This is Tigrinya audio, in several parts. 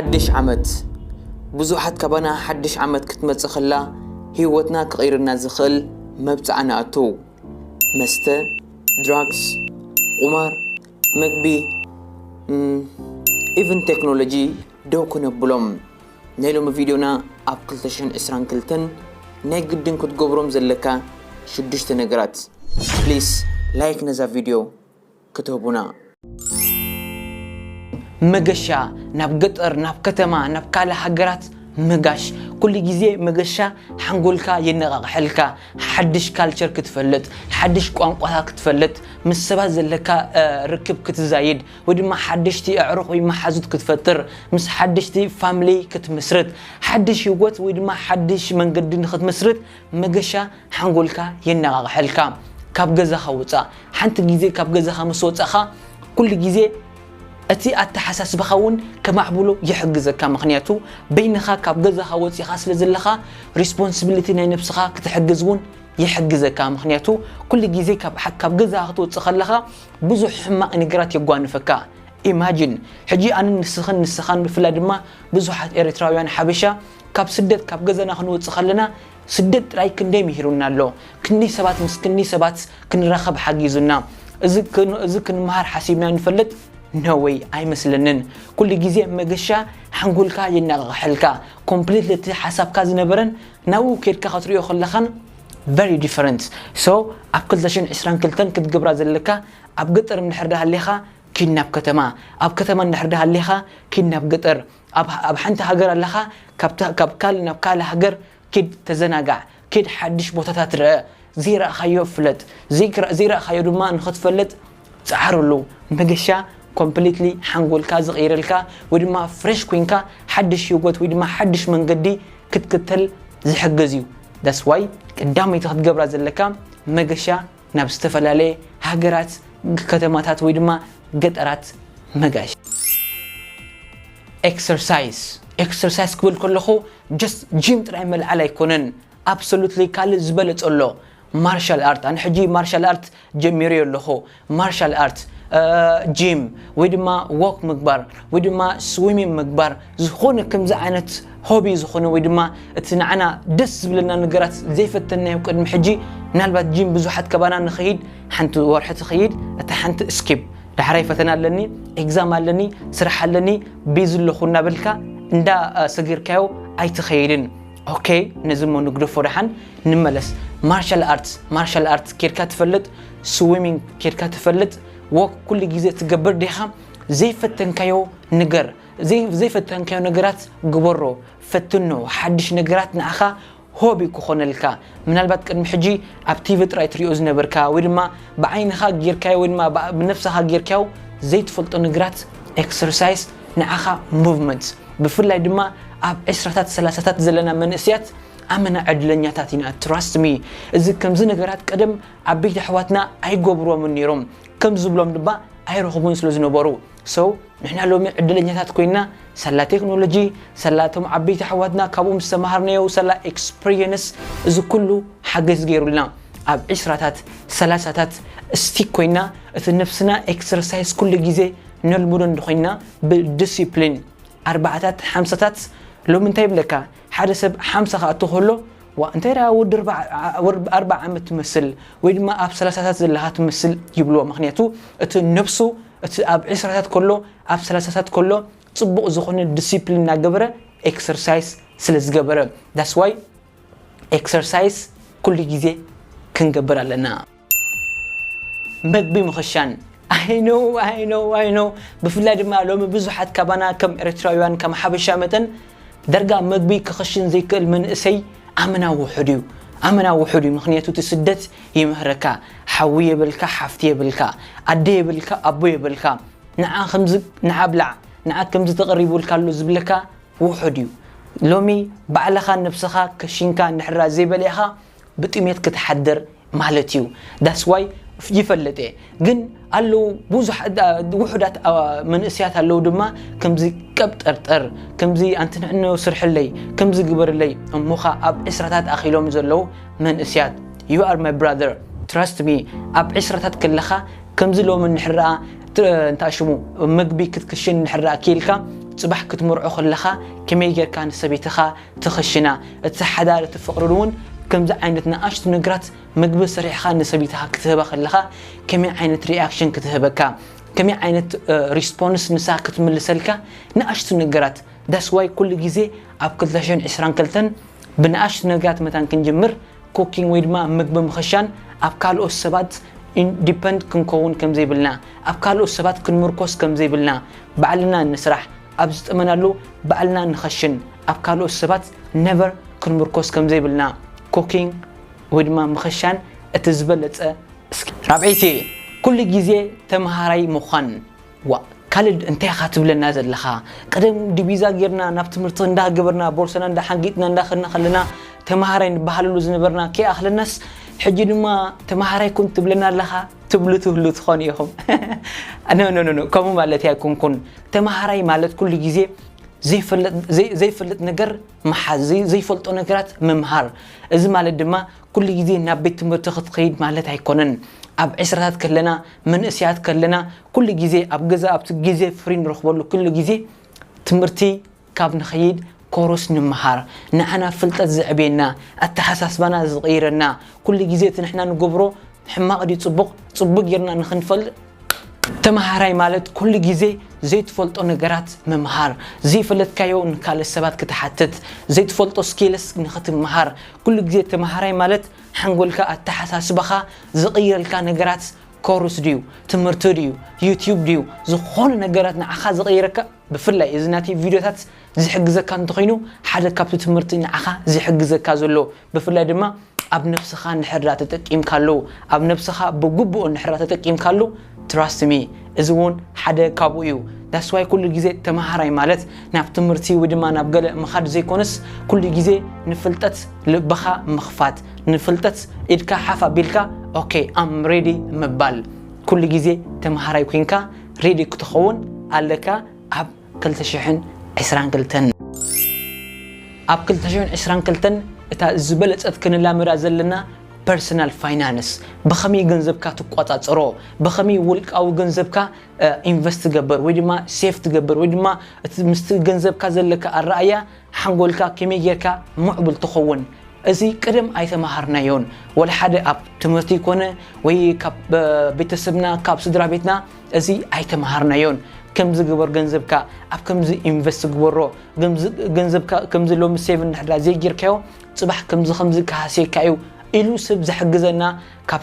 ሓድሽ ዓመት። ብዙሓት ካባና ሓድሽ ዓመት ክትመጽእ ከላ ህይወትና ክቕይርና ዝኽእል መብጽዓ ንኣቱ። መስተ፣ ድራግስ፣ ቁማር፣ መግቢ፣ ኢቨን ቴክኖሎጂ ደው ክነብሎም። ናይ ሎሚ ቪድዮና ኣብ ክልተ ሽሕን ዕስራን ክልተን ናይ ግድን ክትገብሮም ዘለካ ሽዱሽተ ነገራት። ፕሊስ ላይክ ነዛ ቪድዮ ክትህቡና። መገሻ ናብ ገጠር፣ ናብ ከተማ፣ ናብ ካልእ ሃገራት ምጋሽ። ኩሉ ግዜ መገሻ ሓንጎልካ የነቓቕሐልካ። ሓድሽ ካልቸር ክትፈልጥ፣ ሓድሽ ቋንቋታት ክትፈልጥ፣ ምስ ሰባት ዘለካ ርክብ ክትዛይድ፣ ወይ ድማ ሓደሽቲ ኣዕሩኽ ወይ መሓዙት ክትፈጥር፣ ምስ ሓደሽቲ ፋሚሊ ክትምስርት፣ ሓድሽ ህይወት ወይ ድማ ሓድሽ መንገዲ ንክትምስርት መገሻ ሓንጎልካ የነቓቕሐልካ። ካብ ገዛኻ ውፃእ። ሓንቲ ግዜ ካብ ገዛኻ ምስ ወፃእኻ ኩሉ ግዜ እቲ ኣተሓሳስባኻ እውን ከማዕብሎ ይሕግዘካ። ምኽንያቱ በይንኻ ካብ ገዛኻ ወፂኻ ስለ ዘለኻ ሪስፖንሲቢሊቲ ናይ ነብስኻ ክትሕግዝ እውን ይሕግዘካ። ምኽንያቱ ኩሉ ግዜ ካብ ገዛኻ ክትወፅእ ከለኻ ብዙሕ ሕማቕ ነገራት የጓንፈካ። ኢማጂን ሕጂ ኣንን ንስኽን ንስኻን ብፍላይ ድማ ብዙሓት ኤርትራውያን ሓበሻ ካብ ስደት ካብ ገዛና ክንወፅእ ከለና ስደት ጥራይ ክንደይ ምሂሩና ኣሎ። ክንደይ ሰባት ምስ ክንደይ ሰባት ክንራኸብ ሓጊዙና። እዚ ክንመሃር ሓሲብና ንፈልጥ? ነወይ ኣይመስለንን። ኩሉ ግዜ መገሻ ሓንጎልካ የነቓቕሐልካ። ኮምፕሊት ለቲ ሓሳብካ ዝነበረን ናብኡ ከድካ ክትሪኦ ከለኻን ቨሪ ዲፈረንት። ሶ ኣብ ክልተ ሽሕን ዕስራን ክልተን ክትገብራ ዘለካ ኣብ ገጠር እንድሕር ዳሃሌኻ ኪድ ናብ ከተማ፣ ኣብ ከተማ እንድሕር ዳሃሌኻ ኪድ ናብ ገጠር፣ ኣብ ሓንቲ ሃገር ኣለኻ ካብ ካልእ ናብ ካልእ ሃገር ኪድ ተዘናጋዕ፣ ኪድ ሓድሽ ቦታታት ርአ፣ ዘይረኣኻዮ ፍለጥ፣ ዘይረኣኻዮ ድማ ንኽትፈልጥ ጸዓረሉ። መገሻ ኮምፕሊትሊ ሓንጎልካ ዝቕይረልካ ወይ ድማ ፍሬሽ ኮይንካ ሓድሽ ህይወት ወይ ድማ ሓድሽ መንገዲ ክትክተል ዝሕግዝ እዩ። ዳስ ዋይ ቀዳመይቲ ክትገብራ ዘለካ መገሻ ናብ ዝተፈላለየ ሃገራት፣ ከተማታት ወይ ድማ ገጠራት መጋሽ። ኤክሰርሳይዝ። ኤክሰርሳይዝ ክብል ከለኹ ጀስት ጂም ጥራይ መልዓል ኣይኮነን። ኣብሶሉትሊ ካልእ ዝበለጸ ኣሎ። ማርሻል ኣርት። ኣነ ሕጂ ማርሻል ኣርት ጀሚረዮ ኣለኹ። ማርሻል ኣርት፣ ጂም ወይ ድማ ዎክ ምግባር ወይ ድማ ስዊሚንግ ምግባር፣ ዝኾነ ከምዚ ዓይነት ሆቢ ዝኾነ ወይ ድማ እቲ ንዓና ደስ ዝብለና ነገራት ዘይፈተንናዮ ቅድሚ ሕጂ። ምናልባት ጂም ብዙሓት ከባና ንኸይድ፣ ሓንቲ ወርሒ ትኸይድ፣ እታ ሓንቲ ስኪፕ። ዳሕራይ ፈተና ኣለኒ፣ ኤግዛም ኣለኒ፣ ስራሕ ኣለኒ፣ ቢዚ ኣለኹ እናበልካ እንዳ ሰገርካዮ ኣይትኸይድን። ኦኬ፣ ነዚ እሞ ንግደፎ ደሓን። ንመለስ። ማርሻል ኣርትስ፣ ማርሻል ኣርትስ ኬድካ ትፈልጥ? ስዊሚንግ ኬድካ ትፈልጥ? ዎክ ኩሉ ግዜ ትገብር ዲኻ? ዘይፈተንካዮ ነገር፣ ዘይፈተንካዮ ነገራት ግበሮ፣ ፈትኖ። ሓድሽ ነገራት ንዓኻ ሆቢ ክኾነልካ። ምናልባት ቅድሚ ሕጂ ኣብ ቲቪ ጥራይ ትሪኦ ዝነበርካ ወይ ድማ ብዓይንኻ ጌርካዮ ወይ ድማ ብነብስኻ ጌርካዮ ዘይትፈልጦ ነገራት፣ ኤክሰርሳይስ ንዓኻ ሙቭመንት። ብፍላይ ድማ ኣብ ዕስራታት ሰላሳታት ዘለና መንእስያት ኣመና ዕድለኛታት ኢና። ትራስት ሚ። እዚ ከምዚ ነገራት ቀደም ዓበይቲ ኣሕዋትና ኣይገብርዎምን ነይሮም። ከም ዝብሎም ድማ ኣይረኽቡን ስለ ዝነበሩ። ሶ ንሕና ሎሚ ዕድለኛታት ኮይና፣ ሳላ ቴክኖሎጂ፣ ሳላ እቶም ዓበይቲ ኣሕዋትና ካብኦም ዝተማሃርናዮ፣ ሳላ ኤክስፒሪየንስ፣ እዚ ኩሉ ሓገዝ ገይሩልና። ኣብ ዕስራታት ሰላሳታት ስቲክ ኮይና እቲ ነብስና ኤክሰርሳይዝ ኩሉ ግዜ ነልምዶ እንድኾይና ብዲሲፕሊን ኣርባዓታት ሓምሳታት ሎሚ እንታይ ይብለካ? ሓደ ሰብ ሓምሳ ክኣቱ ከሎ፣ ዋ እንታይ ደኣ ወዲ ኣርባዓ ዓመት ትመስል ወይ ድማ ኣብ ሰላሳታት ዘለኻ ትመስል ይብልዎ። ምኽንያቱ እቲ ነብሱ እቲ ኣብ ዕስራታት ከሎ ኣብ ሰላሳታት ከሎ ጽቡቕ ዝኾነ ዲሲፕሊን እናገበረ ኤክሰርሳይዝ ስለ ዝገበረ። ዳስ ዋይ ኤክሰርሳይዝ ኩሉ ግዜ ክንገብር ኣለና። መግቢ ምኽሻን። I know, I know, I know። ብፍላይ ድማ ሎሚ ብዙሓት ካባና ከም ኤርትራውያን ከም ሓበሻ መጠን ዳርጋ መግቢ ክኽሽን ዘይክእል መንእሰይ ኣመና ውሑድ እዩ። ኣመና ውሑድ እዩ። ምኽንያቱ እቲ ስደት ይምህረካ። ሓዊ የብልካ፣ ሓፍቲ የብልካ፣ ኣደ የብልካ፣ ኣቦ የብልካ። ንዓ ከምዚ ንዓ ብላዕ፣ ንዓ ከምዚ ተቐሪቡልካ ኣሎ ዝብለካ ውሑድ እዩ። ሎሚ ባዕልኻ ነብስኻ ከሺንካ እንድሕራ ዘይበሊዕኻ ብጥሜት ክትሓድር ማለት እዩ። ዳስ ዋይ ይፈልጥ እየ። ግን ኣለዉ ብዙሕ ውሑዳት መንእስያት ኣለዉ ድማ ከምዚ ቀብጠርጠር፣ ከምዚ ኣንቲ ንዕኖ ስርሕለይ፣ ከምዚ ግበርለይ እሞኻ ኣብ ዕስራታት ኣኺሎም ዘለዉ መንእስያት። You are my brother, trust me። ኣብ ዕስራታት ከለኻ ከምዚ ሎሚ እንድሕር ደኣ እንታ ሽሙ መግቢ ክትክሽን እንድሕር ደኣ ክኢልካ ጽባሕ ክትምርዖ ከለኻ ከመይ ጌርካ ንሰበይትኻ ትኸሽና? እቲ ሓዳር፣ እቲ ፍቕሪ እውን ከምዚ ዓይነት ንኣሽቱ ነገራት፣ ምግቢ ሰሪሕኻ ንሰበይትኻ ክትህባ ከለኻ ከመይ ዓይነት ሪኣክሽን ክትህበካ፣ ከመይ ዓይነት ሪስፖንስ ንሳ ክትምልሰልካ፣ ንኣሽቱ ነገራት። ዳስዋይ ኩሉ ግዜ ኣብ ክልተ ሽሕን ዕስራን ክልተን ብንኣሽቱ ነገራት መታን ክንጅምር፣ ኩኪንግ ወይ ድማ ምግቢ ምኽሻን፣ ኣብ ካልኦት ሰባት ዲፐንድ ክንከውን ከም ዘይብልና፣ ኣብ ካልኦት ሰባት ክንምርኮስ ከም ዘይብልና፣ ባዕልና ንስራሕ። ኣብ ዝጠመናሉ ባዕልና ንኸሽን፣ ኣብ ካልኦት ሰባት ነቨር ክንምርኮስ ከም ዘይብልና። ኩኪንግ ወይ ድማ ምኽሻን እቲ ዝበለጸ። እስኪ ራብዐይቲ፣ ኩሉ ግዜ ተምሃራይ ምዃን። ዋ ካልድ፣ እንታይ ኢኻ ትብለና ዘለኻ? ቀደም ዲቢዛ ጌርና ናብ ትምህርቲ እንዳገበርና፣ ቦርሳና እንዳሓንጊጥና እንዳኸድና ከለና፣ ተምሃራይ ንበሃለሉ ዝነበርና ከይኣኽለናስ፣ ሕጂ ድማ ተምሃራይ ኩን ትብለና ኣለኻ ትብሉ ትህሉ ትኾኑ ኢኹም። ኖ ኖ ኖ ኖ፣ ከምኡ ማለት ኣይኮንኩን። ተምሃራይ ማለት ኩሉ ግዜ ዘይፈልጥ ነገር ምሓዝ፣ ዘይፈልጦ ነገራት ምምሃር። እዚ ማለት ድማ ኩሉ ግዜ ናብ ቤት ትምህርቲ ክትኸይድ ማለት ኣይኮነን። ኣብ ዕስራታት ከለና፣ መንእስያት ከለና፣ ኩሉ ግዜ ኣብ ገዛ፣ ኣብቲ ግዜ ፍሪ ንረኽበሉ ኩሉ ግዜ ትምህርቲ ካብ ንኸይድ ኮርስ ንምሃር፣ ንዓና ፍልጠት ዘዕብየና፣ ኣተሓሳስባና ዝቕይረና፣ ኩሉ ግዜ እቲ ንሕና ንገብሮ ሕማቕ ድዩ ጽቡቕ፣ ጽቡቕ ጌርና ንኽንፈልጥ። ተምሃራይ ማለት ኩሉ ግዜ ዘይትፈልጦ ነገራት ምምሃር፣ ዘይፈለጥካዮ ንካልእ ሰባት ክትሓትት፣ ዘይትፈልጦ ስኪልስ ንኽትምሃር። ኩሉ ግዜ ተምሃራይ ማለት ሓንጎልካ፣ ኣተሓሳስባኻ ዝቕይረልካ ነገራት ኮርስ ድዩ፣ ትምህርቲ ድዩ፣ ዩቲዩብ ድዩ፣ ዝኾነ ነገራት ንዓኻ ዝቕይረካ። ብፍላይ እዚ ናተይ ቪድዮታት ዝሕግዘካ እንተኾይኑ፣ ሓደ ካብቲ ትምህርቲ ንዓኻ ዝሕግዘካ ዘሎ፣ ብፍላይ ድማ ኣብ ነብስኻ እንድሕር ዳ ተጠቂምካሉ፣ ኣብ ነብስኻ ብግቡእ እንድሕር ዳ ተጠቂምካሉ፣ ትራስት ሚ፣ እዚ እውን ሓደ ካብኡ እዩ። ዳስዋይ ኩሉ ግዜ ተምሃራይ ማለት ናብ ትምህርቲ ወይ ድማ ናብ ገለ ምኻድ ዘይኮነስ፣ ኩሉ ግዜ ንፍልጠት ልብኻ ምኽፋት፣ ንፍልጠት ኢድካ ሓፍ ኣቢልካ፣ ኦኬ፣ ኣም ሬዲ ምባል። ኩሉ ግዜ ተምሃራይ ኮይንካ ሬዲ ክትኸውን ኣለካ። ኣብ ክልተ ሽሕን ዕስራን ክልተን፣ ኣብ ክልተ ሽሕን ዕስራን ክልተን እታ ዝበለጸት ክንላመዳ ዘለና ፐርሰናል ፋይናንስ፣ ብኸመይ ገንዘብካ ትቆጻጸሮ፣ ብኸመይ ውልቃዊ ገንዘብካ ኢንቨስት ትገብር ወይ ድማ ሴፍ ትገብር ወይ ድማ እቲ ምስቲ ገንዘብካ ዘለካ ኣረኣያ ሓንጎልካ ከመይ ጌርካ ምዕቡል ትኸውን። እዚ ቅድም ኣይተማሃርናዮን። ወላ ሓደ ኣብ ትምህርቲ ይኮነ ወይ ካብ ቤተሰብና፣ ካብ ስድራ ቤትና እዚ ኣይተማሃርናዮን። ከምዚ ግበር ገንዘብካ፣ ኣብ ከምዚ ኢንቨስት ግበሮ፣ ገንዘብካ ከምዚ ሎሚ ሴቭ እንድሕር ዘይጌርካዮ፣ ጽባሕ ከምዚ ከምዚ ክሃስየካ እዩ ኢሉ ሰብ ዝሕግዘና፣ ካብ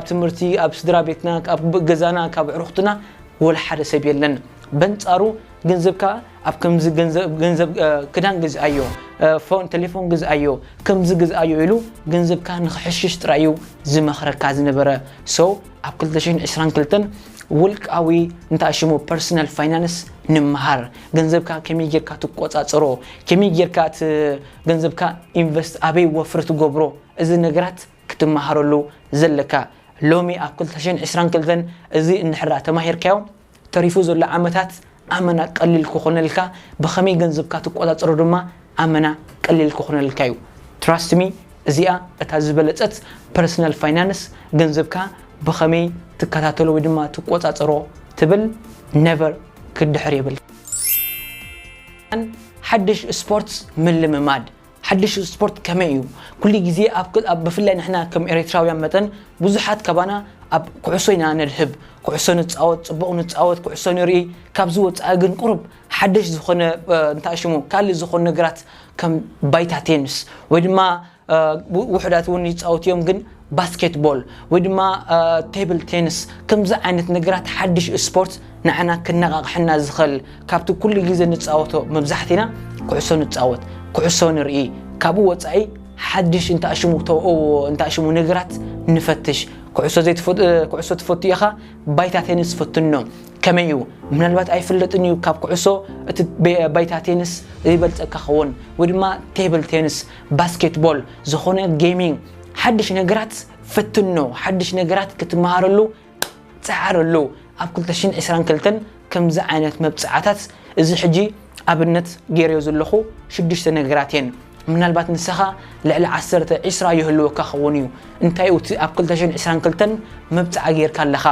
ትምህርቲ፣ ኣብ ስድራ ቤትና፣ ካብ ገዛና፣ ካብ ዕሩኽትና ወላ ሓደ ሰብ የለን። በንጻሩ ገንዘብካ ኣብ ከምዚ ገንዘብ፣ ገንዘብ፣ እ፣ ክዳን ግዝኣዮ፣ እ፣ ፎን፣ ቴሌፎን ግዝኣዮ፣ ከምዚ ግዝኣዮ ኢሉ ገንዘብካ ንኽሕሽሽ ጥራይ እዩ ዝመኽረካ ዝነበረ። So ኣብ ክልተ ሽሕን ዕስራን ክልተን ውልቃዊ እንታይ ሽሙ ፐርሰናል ፋይናንስ ንምሃር። ገንዘብካ ከመይ ጌርካ ትቆጻጸሮ፣ ከመይ ጌርካ እቲ ገንዘብካ ኢንቨስት ኣበይ ወፍሪ ትገብሮ፣ እዚ ነገራት ክትመሃረሉ ዘለካ። ሎሚ ኣብ ክልተ ሽሕን ዕስራን ክልተን እዚ እንድሕር ተማሂርካዮ፣ ተሪፉ ዘሎ ዓመታት ኣመና ቀሊል ክኾነልካ፣ ብኸመይ ገንዘብካ ትቆጻጸሮ ድማ ኣመና ቀሊል ክኾነልካ እዩ። ትራስት ሚ፣ እዚኣ እታ ዝበለጸት ፐርሰናል ፋይናንስ፣ ገንዘብካ ብኸመይ ትከታተሎ ወይ ድማ ትቆጻጸሮ ትብል፣ ነቨር ክድሕር የብል። ሓድሽ ስፖርት ምልምማድ። ሓድሽ ስፖርት ከመይ እዩ? ኩሉ ግዜ ኣብ ክል-፣ ኣብ፣ ብፍላይ ንሕና ከም ኤርትራውያን መጠን ብዙሓት ካባና ኣብ ኩዕሶ ኢና ነድህብ። ኩዕሶ ንጻወት፣ ጽቡቕ ንጻወት፣ ኩዕሶ ንርኢ። ካብዚ ወጻኢ ግን ቁሩብ ሓድሽ ዝኾነ፣ እ፣ እንታይ ሽሙ፣ ካልእ ዝኾኑ ነገራት ከም ባይታ ቴኒስ ወይ ድማ፣ እ፣ ው-፣ ውሑዳት እውን ይጻወቱ እዮም፣ ግን ባስኬትቦል ወይ ድማ፣ እ፣ ቴብል ቴኒስ፣ ከምዚ ዓይነት ነገራት ሓድሽ ስፖርት ንዓና ክነቓቕሐና ዝኽእል፣ ካብቲ ኩሉ ግዜ ንጻወቶ፣ መብዛሕትና ኩዕሶ ንጻወት፣ ኩዕሶ ንርኢ። ካብኡ ወጻኢ ሓድሽ እንተ ሽሙ ተውኦ፣ እንተ ሽሙ ነገራት ንፈትሽ። ኩዕሶ ዘይትፈ-፣ ኩዕሶ ትፈቱ ኢኻ፣ ባይታ ቴኒስ ፈትኖ። ከመይ እዩ? ምናልባት ኣይፍለጥን እዩ፣ ካብ ኩዕሶ እቲ ቤ-፣ ባይታ ቴኒስ ይበልጸካ ኸውን፣ ወይ ድማ ቴብል ቴኒስ፣ ባስኬትቦል፣ ዝኾነ ጌሚንግ፣ ሓድሽ ነገራት ፈትኖ። ሓድሽ ነገራት ክትመሃረሉ ጸዓረሉ። ኣብ ክልተ ሽሕን ዕስራን ክልተን ከምዚ ዓይነት መብጽዓታት፣ እዚ ሕጂ ኣብነት ገይረዮ ዘለኹ ሽዱሽተ ነገራት እየን። ምናልባት ንስኻ ልዕሊ ዓሰርተ፣ ዕስራ ይህልወካ ክኸውን እዩ። እንታይ እዩ እቲ ኣብ ክልተ ሽሕን ዕስራን ክልተን መብጽዓ ጌርካ ኣለኻ?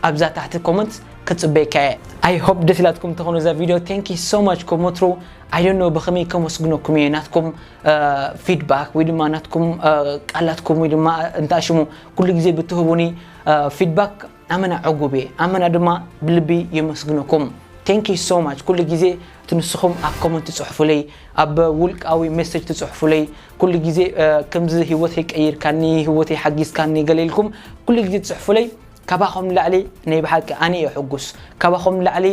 ኣብዛ ታሕቲ ኮመንት ክጽበየካ እየ። I hope ደስ ኢላትኩም ተኾኑ እዛ ቪድዮ። Thank you so much። ከም ወትሩ I don't know ብኸመይ ከመስግነኩም እየ። ናትኩም ፊድባክ ወይ ድማ ናትኩም ቃላትኩም ወይ ድማ እንታይ ሽሙ ኩሉ ግዜ ብትህቡኒ ፊድባክ ኣመና ዕጉብ እየ። ኣመና ድማ ብልቢ የመስግነኩም። Thank you so much። ኩሉ ግዜ እቲ ንስኹም ኣብ ኮመንት ትጽሕፉለይ፣ ኣብ ውልቃዊ ሜሴጅ ትጽሕፉለይ፣ ኩሉ ግዜ ከምዚ ህይወተይ ቀይርካኒ፣ ህይወተይ ሓጊዝካኒ ገለ ኢልኩም ኩሉ ግዜ ትጽሕፉለይ፣ ካባኹም ንላዕሊ ናይ ብሓቂ ኣነ እየ ሕጉስ። ካባኹም ንላዕሊ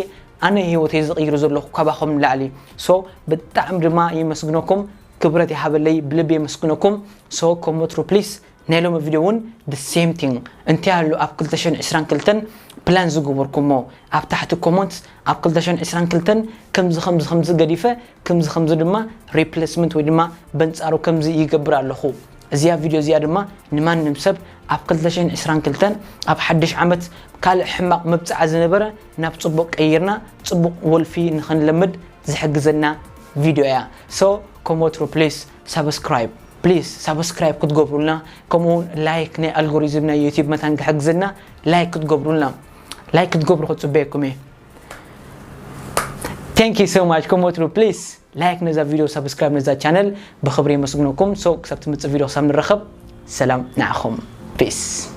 ኣነ ህይወተይ ዝቕይሩ ዘለኹ ካባኹም ንላዕሊ። So ብጣዕሚ ድማ የመስግነኩም። ክብረት ይሃበለይ፣ ብልቢ የመስግነኩም። So ከም ወትሩ ፕሊስ ናይ ሎሚ ቪድዮ እውን the same thing እንታይ ኣሎ ኣብ ክልተ ሽሕን ዕስራን ክልተን ፕላን ዝገበርኩሞ ኣብ ታሕቲ ኮመንት ኣብ ክልተ ሽሕን ዕስራን ክልተን ከምዚ ከምዚ ከምዚ ገዲፈ ከምዚ ከምዚ ድማ ሪፕሌስመንት ወይ ድማ በንጻሩ ከምዚ ይገብር ኣለኹ። እዚኣ ቪድዮ እዚኣ ድማ ንማንም ሰብ ኣብ ክልተ ሽሕን ዕስራን ክልተን ኣብ ሓድሽ ዓመት ካልእ ሕማቕ መብጽዓ ዝነበረ ናብ ጽቡቕ ቀይርና ጽቡቕ ወልፊ ንኽንለምድ ዝሕግዘና ቪድዮ እያ። So ከም ወትሩ ፕሊስ ሳብስክራይብ ፕሊስ ሳብስክራይብ ክትገብሩልና ከምኡውን ላይክ ናይ ኣልጎሪዝም ናይ ዩቲብ መታን ክሕግዘና ላይክ ክትገብሩልና ላይክ ክትገብሩ ክጽበየኩም እየ። Thank you so much። ከም ወትሩ ፕሊስ ላይክ ነዛ ቪድዮ ሳብስክራይብ ነዛ ቻነል ብኽብሪ የመስግነኩም። So ክሳብ ትምጽእ ቪድዮ ክሳብ ንራኸብ ሰላም ንዓኹም። ፒስ።